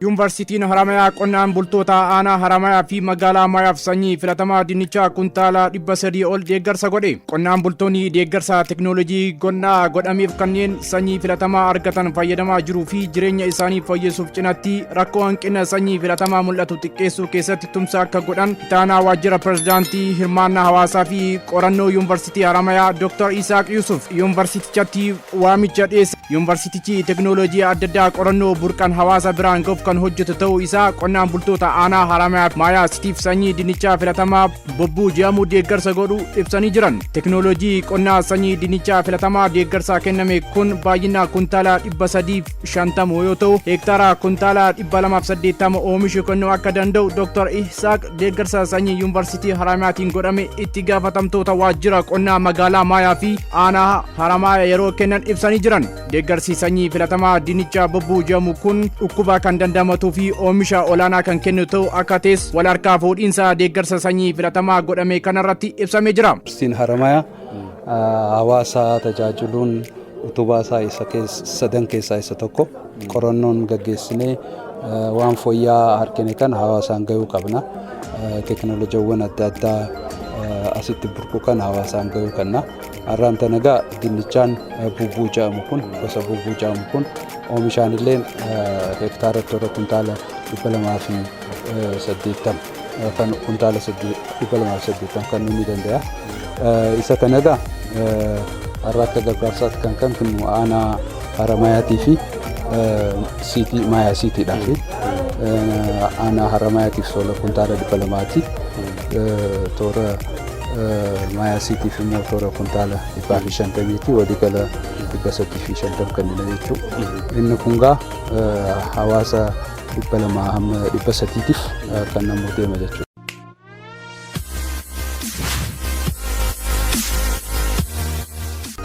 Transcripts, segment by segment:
Yuunivarsiitiin Haramayaa qonnaan bultoota aanaa Haramayaa fi magaalaa Mayaaf sanyii filatamaa dinnichaa kuntaala 300 ol deeggarsa godhe. Qonnaan bultoonni deeggarsa teknoolojii qonnaa godhameef kanneen sanyii filatamaa argatan fayyadamaa jiruu fi jireenya isaanii fooyyessuuf cinatti rakkoo hanqina sanyii filatamaa mul'atu xiqqeessuu keessatti tumsa akka godhan ittaanaa waajjira pirezidaantii hirmaannaa hawaasaa fi qorannoo Yuunivarsiitii Haramayaa Dr. Isaaq Yusuf yuunivarsiitichatti waamicha dhiyeessa. Yuunivarsiitichi teknoolojii adda addaa qorannoo burqan hawaasa biraan gahuuf kan hojjetu ta'uu isaa qonnaan bultoota aanaa Haramayaa Maayaa Sitiif sanyii dinnichaa filatamaa bobbuu jedhamu deeggarsa godhu ibsanii jiran. Teknoolojii qonnaa sanyii dinnichaa filatamaa deeggarsaa kenname kun baay'ina kuntaala 350 yoo ta'u, heektaara kuntaala 280 oomishu kennuu akka danda'u Dr. Isaaq deeggarsa sanyii Yuunivarsiitii Haramayaatiin godhame itti gaafatamtoota waajjira qonnaa magaalaa Maayaa fi aanaa Haramayaa yeroo kennan ibsanii jiran. Deeggarsi sanyii filatamaa dinnichaa bobbuu jedhamu kun dhukkuba kan dandamatuu fi oomisha olaanaa kan kennu ta'u akka ta'es wal harkaa fuudhiinsa deeggarsa sanyii filatamaa godhame kanarratti ibsamee jira. Yuunivarsiitiin Haramayaa hawaasa tajaajiluun utubaa isaa isa sadan keessaa isa tokko. Qorannoon gaggeessinee waan fooyya'aa argine kan hawaasaan gahuu qabna. Teekinooloojiiwwan adda addaa asitti burqu kan hawaasaan gahuu qabna. Har'aan tana egaa dinnichaan bubbuu jedhamu kun, gosa bubbuu jedhamu kun, oomishaan illee hektaara toora kuntaala 280 kan kuntaala 280 kan ni danda'a. Isa kana egaa har'a akka gargaarsaatti kan kennu aanaa Haramayaatii fi siitii Maayaa siitiidhaa fi aanaa Haramayaatiif sola kuntaala 200ti. Toora Maayaa siitiif immoo toora kuntaala 150ti, waliigala 350 kennina jechuudha. Inni kun gaa hawaasa 200 hamma 300tiif kan namoo deema jechuudha.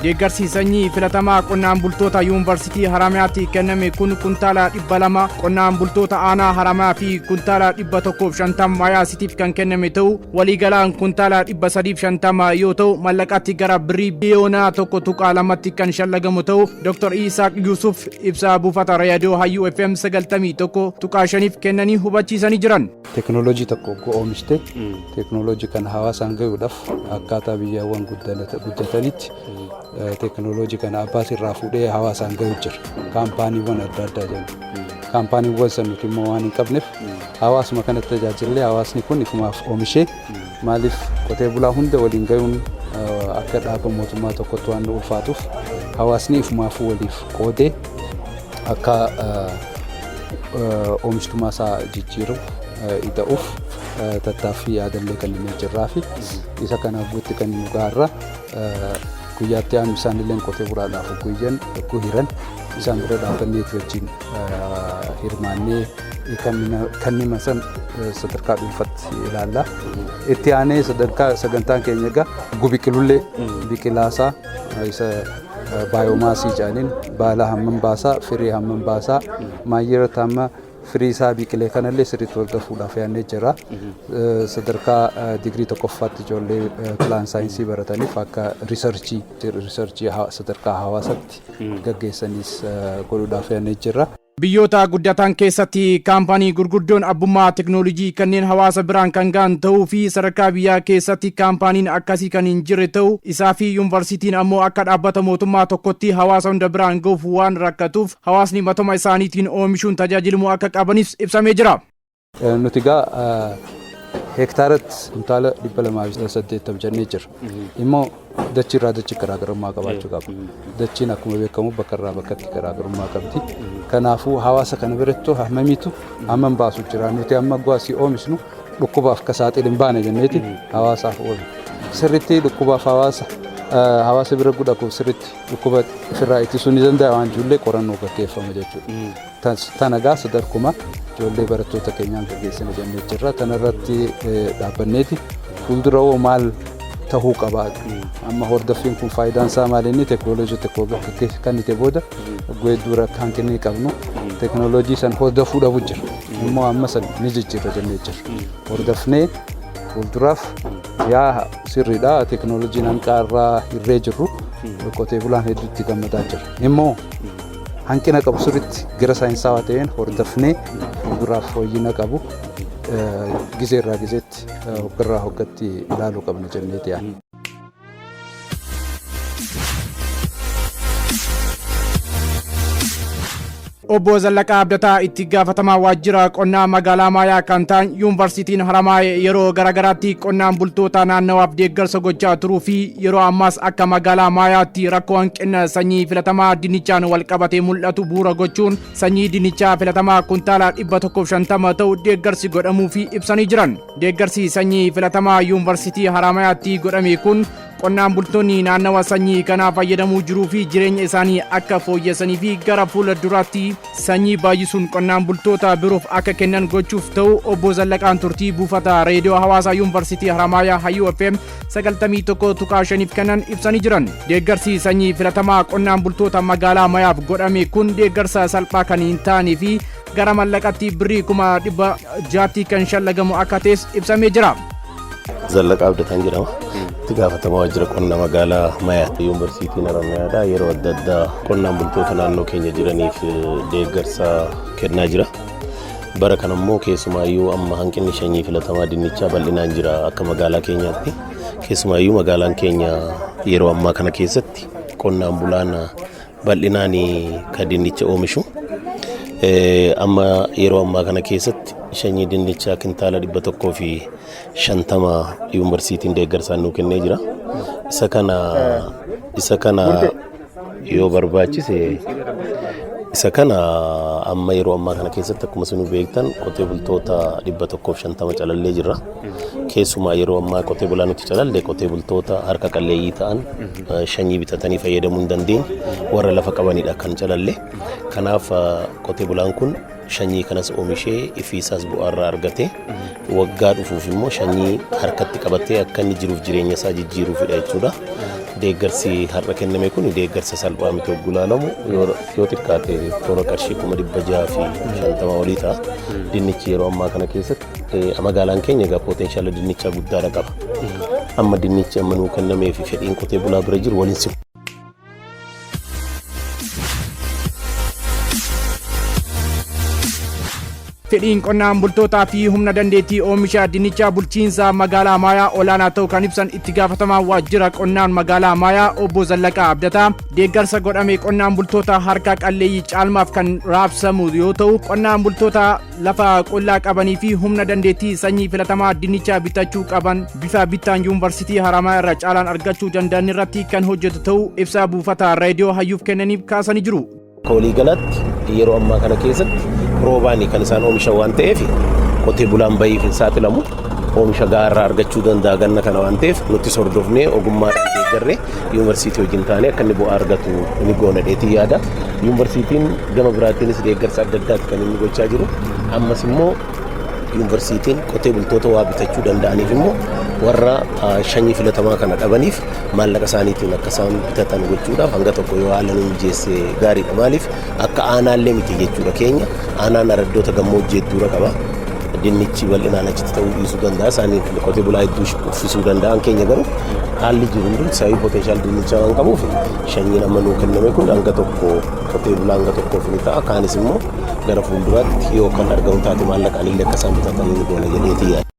Deeggarsi sanyii filatamaa qonnaan bultoota Yuunivarsiitii Haramayaatti kenname kun kuntaala 200 qonnaan bultoota aanaa Haramayaa fi kuntaala 150 Maayaa Sitiif kan kenname ta'u, waliigalaan kuntaala 350 yoo ta'u, mallaqatti gara birrii biliyoona 1.2tti kan shallagamu ta'u Dr. Isaaq Yusuf ibsa buufata raadiyoo Hayyuu FM 91.5f kennanii hubachiisanii jiran. Teekinooloojii tokko ogguu oomishte, teekinooloojii kana hawaasaan gahuudhaaf akkaataa biyyaawwan guddatanitti teekinooloojii kana abbaas irraa fuudhee hawaasaan gahu jira. Kaampaaniiwwan adda addaa jenna. Kaampaaniiwwan san nuti immoo waan hin qabneef hawaasuma kanatti tajaajillee hawaasni kun ifumaaf oomishee, maaliif qotee bulaa hunda waliin gahuun akka dhaaba mootummaa tokkotti waan nu ulfaatuuf, hawaasni ifumaafuu waliif qoodee akka oomishtummaa isaa jijjiiruuf ida'uuf tattaaffii yaadallee kan inni jirraa fi isa kana guutti kan nu gaarra guyyaatti aanu isaan illee qotee bulaadhaaf guyyan hogguu hiran isaan bira dhaabbanneeti wajjin hirmaannee kannima san sadarkaa dhuunfatti ilaalla. Itti aanee sadarkaa sagantaan keenya egaa biqilullee biqilaasaa isa biomass jedhaniin baala hammam baasaa, firii hammam baasaa, maayirratti hamma firii isaa biqilee kanallee sirriitti hordofuudhaaf yaadnee jira. Sadarkaa digirii tokkoffaatti ijoollee plant science barataniif akka research sadarkaa hawaasaatti gaggeessanis godhuudhaaf yaadnee jira. Biyyoota guddatan keessatti kaampaanii gurguddoon abbummaa teknoolojii kanneen hawaasa biraan kan gahan ta'uu fi sadarkaa biyyaa keessatti kaampaaniin akkasii kan hin jirre ta'uu isaa fi yuunivarsiitiin ammoo akka dhaabbata mootummaa tokkotti hawaasa hunda biraan gahuuf waan rakkatuuf hawaasni matuma isaaniitiin oomishuun tajaajilamuu akka qabanis ibsamee jira. Nuti egaa heektaaratti kuntaala 280 jennee jira. Immoo dachii irraa dachii garaagarummaa qabaachuu qaba. Dachiin akkuma beekamu bakka irraa bakkatti garaagarummaa qabdi. Kanaafuu hawaasa kana birattuu hammamiitu hammam baasu jira. Nuti amma asii oomishnu dhukkubaaf akka saaxil hin baane jenneeti hawaasaaf oolu. Sirriitti dhukkubaaf hawaasa bira gudhakuuf sirriitti dhukkuba ofirraa ittisuu ni danda'a waan ijoollee qorannoo gaggeeffama jechuudha. Tana gaa sadarkuma ijoollee barattoota keenyaan gaggeessina jennee jirra. Tana irratti dhaabbanneeti fuuldura hoo maal tahuu qaba. Amma hordoffiin kun faayidaan isaa maal? Inni teekinooloojii tokko kennite booda hedduu hanqinni qabnu teekinooloojii san hordofuu dhabu jira. Immoo amma san ni jijjiirra jennee jirra. Hordofnee fuulduraaf yaa sirriidha, teekinooloojiin hanqaarraa hirree jirru qotee bulaan hedduutti gammadaa jira. Immoo hanqina qabu sirriitti gara saayinsaawaa ta'een hordofnee Fuulduraaf fooyyina qabu gizeerraa gizeetti hoggarraa hoggatti ilaaluu qabna jenneeti yaadna. Obbo Zallaqaa Abdataa itti gaafatamaa waajjira qonnaa magaalaa Maayaa kan ta'an yuunivarsiitiin Haramaayee yeroo garaagaraatti qonnaan bultoota naannawaaf deeggarsa gochaa turuu fi yeroo ammaas akka magaalaa Maayaatti rakkoo hanqina sanyii filatamaa dinnichaan wal qabatee mul'atu bu'uura gochuun sanyii dinnichaa filatamaa kuntaala 150 ta'u deeggarsi godhamuu fi ibsanii jiran. Deeggarsi sanyii filatamaa yuunivarsiitii Haramayaatti godhame kun qonnaan bultoonni naannawa sanyii kanaa fayyadamuu jiruu fi jireenya isaanii akka fooyyessanii fi gara fuula duraatti sanyii baay'isuun qonnaan bultoota biroof akka kennan gochuuf ta'u obbo Zallaqaan turtii buufata reediyoo hawaasaa yuunivarsiitii Haramaayaa Hayyuu FM 91.5 kennan ibsanii jiran. Deeggarsi sanyii filatamaa qonnaan bultoota magaalaa Mayaaf godhame kun deeggarsa salphaa kan hin taanee fi gara mallaqatti birrii 600,000 kan shallagamu akka ta'es ibsamee jira. Zallaqaa Abdataan jedhama. Itti gaafatamaa waajjira qonna magaalaa Mayaati. Yuunivarsiitiin Haramayaadha. Yeroo adda addaa qonnaan bultoota naannoo keenya jiraniif deeggarsa kennaa jira. Bara kana immoo keessumaayyuu amma hanqinni sanyii filatamaa dinnichaa bal'inaan jira akka magaalaa keenyaatti. Keessumaayyuu magaalaan keenya yeroo ammaa kana keessatti qonnaan bulaan bal'inaan kan dinnicha oomishu. Amma yeroo ammaa kana keessatti sanyii dinnichaa kintaala 150 yuunivarsiitiin deeggarsaan nuu kennee jira. Isa kana yoo barbaachise isa kana amma yeroo ammaa kana keessatti akkuma isin beektan qotee bultoota 150 calallee jirra. Keessumaa yeroo ammaa qotee bulaa nuti calalle qotee bultoota harka qalleeyyii ta'an sanyii bitatanii fayyadamuu hin dandeenye warra lafa qabanidha kan calalle. Kanaaf qotee bulaan kun sanyii kanas oomishee ifiisaas bu'aarraa argate waggaa dhufuuf immoo sanyii harkatti qabatee akka inni jiruuf jireenya isaa jijjiiruufidha jechuudha. Deeggarsi har'a kenname kun deeggarsa salphaa miti hogguu ilaalamu yoo xiqqaate toora qarshii 650,000 olii ta'a. Dinnichi yeroo ammaa kana keessatti magaalaan keenya egaa potential dinnichaa guddaadha qaba. Amma dinnichi amma nuu kennamee fi fedhiin qotee bulaa bira jiru waliin simu. Fedhiin qonnaan bultootaa fi humna dandeettii oomisha dinnichaa bulchiinsa magaalaa Maayaa olaanaa ta'u kan ibsan itti gaafatamaa waajjira qonnaan magaalaa Maayaa obbo Zallaqaa Abdataa deeggarsa godhame qonnaan bultoota harka qalleeyyii caalmaaf kan raabsamu yoo ta'u qonnaan bultoota lafa qullaa qabanii fi humna dandeettii sanyii filatamaa dinnichaa bitachuu qaban bifa bittaan yuunivarsiitii Haramaa irra caalaan argachuu danda'an irratti kan hojjetu ta'uu ibsa buufata reediyoo hayyuuf kennaniif kaasanii jiru. Akka waliigalaatti yeroo ammaa kana keessatti roobaan kan isaan oomishan waan ta'eef qotee bulaan bahiif hin saaxilamu. Oomisha gahaa argachuu danda'a ganna kana waan ta'eef nuti hordofnee ogummaadhaan deeggarree yuunivarsiitii wajjin taanee akka inni bu'aa argatu ni goona dheetii yaada. Yuunivarsiitiin gama biraatiinis deeggarsa adda addaati kan inni gochaa jiru. Ammas immoo yuunivarsiitiin qotee bultoota waa bitachuu danda'aniif immoo warra sanyii filatamaa kana dhabaniif maallaqa isaaniitiin akka isaan bitatan gochuudhaaf hanga tokko yoo haala nu mijeesse gaariidha. Maaliif akka aanaallee miti jechuudha keenya aanaan araddoota gammoojjii hedduudha qaba. Dinnichi bal'inaan achitti ta'uu dhiisuu danda'a. Isaaniif qotee bulaa hedduu uffisuu danda'an keenya garuu haalli jiru hundi sababii potential dinnichaa waan qabuuf sanyiin amma nuu kenname kun hanga tokko qotee bulaa hanga tokkoof ni ta'a. Kaanis immoo gara fuulduraatti yoo kan argamu taate maallaqaan illee akka isaan bitatanii ni goona jedheetii yaada.